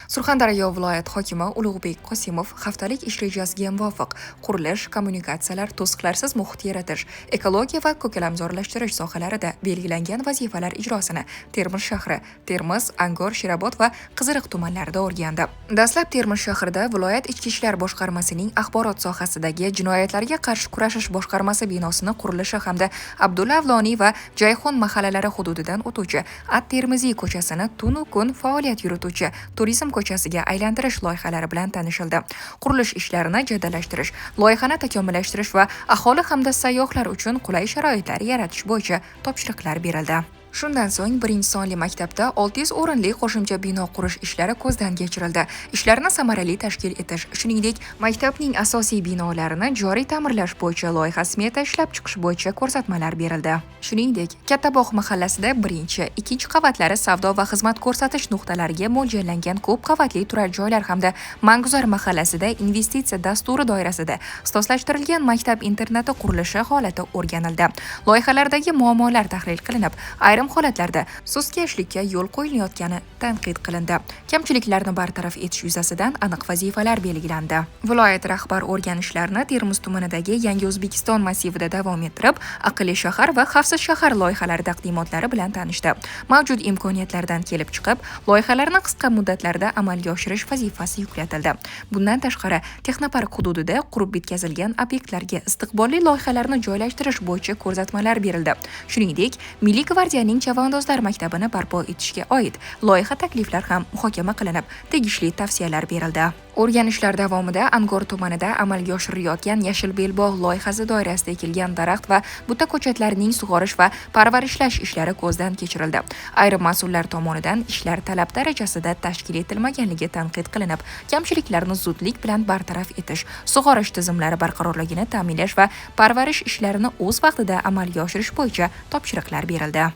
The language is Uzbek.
Surxondaryo viloyat hokimi Ulug'bek Qosimov haftalik ish rejasiga muvofiq qurilish, kommunikatsiyalar, to'siqlarsiz muhit yaratish, ekologiya va ko'kalamzorlashtirish sohalarida belgilangan vazifalar ijrosini Termiz shahri, Termiz, Angor, Sherobod va Qiziriq tumanlarida o'rgandi. Dastlab Termiz shahrida viloyat ichki ishlar boshqarmasining axborot sohasidagi jinoyatlarga qarshi kurashish boshqarmasi binosini qurilishi hamda Abdulla Avloniy va Jayhun mahallalari hududidan o'tuvchi At-Termiziy ko'chasini tunu kun faoliyat yurituvchi turizm ko'chasiga aylantirish loyihalari bilan tanishildi. Qurilish ishlarini jadallashtirish, loyihani takomillashtirish va aholi hamda sayyohlar uchun qulay sharoitlar yaratish bo'yicha topshiriqlar berildi. Shundan so'ng birinchi sonli maktabda 600 o'rinli qo'shimcha bino qurish ishlari ko'zdan kechirildi. Ishlarni samarali tashkil etish, shuningdek, maktabning asosiy binolarini joriy ta'mirlash bo'yicha loyiha smeta ishlab chiqish bo'yicha ko'rsatmalar berildi. Shuningdek, Kattabog' mahallasida birinchi, ikkinchi qavatlari savdo va xizmat ko'rsatish nuqtalariga mo'ljallangan ko'p qavatli turar joylar hamda Manguzar mahallasida investitsiya dasturi doirasida ixtisoslashtirilgan maktab internati qurilishi holati o'rganildi. Loyihalardagi muammolar tahlil qilinib, ayrim holatlarda sustkashlikka yo'l qo'yilayotgani tanqid qilindi. Kamchiliklarni bartaraf etish yuzasidan aniq vazifalar belgilandi. Viloyat rahbari o'rganishlarni Termiz tumanidagi Yangi O'zbekiston massivida davom ettirib, aqlli shahar va xavfsiz shahar loyihalari taqdimotlari bilan tanishdi. Mavjud imkoniyatlardan kelib chiqib, loyihalarni qisqa muddatlarda amalga oshirish vazifasi yuklatildi. Bundan tashqari, texnopark hududida qurib bitkazilgan obyektlarga istiqbolli loyihalarni joylashtirish bo'yicha ko'rsatmalar berildi. Shuningdek, Milliy gvardiyaning chavandozlar maktabini barpo etishga oid loyiha takliflar ham muhokama qilinib, tegishli tavsiyalar berildi. O'rganishlar davomida Angor tumanida amalga oshirilayotgan Yashil belbog' loyihasi doirasida ekilgan daraxt va buta ko'chatlarining sug'orish va parvarishlash ishlari ko'zdan kechirildi. Ayrim mas'ullar tomonidan ishlar talab darajasida tashkil etilmaganligi tanqid qilinib, kamchiliklarni zudlik bilan bartaraf etish, sug'orish tizimlari barqarorligini ta'minlash va parvarish ishlarini o'z vaqtida amalga oshirish bo'yicha topshiriqlar berildi.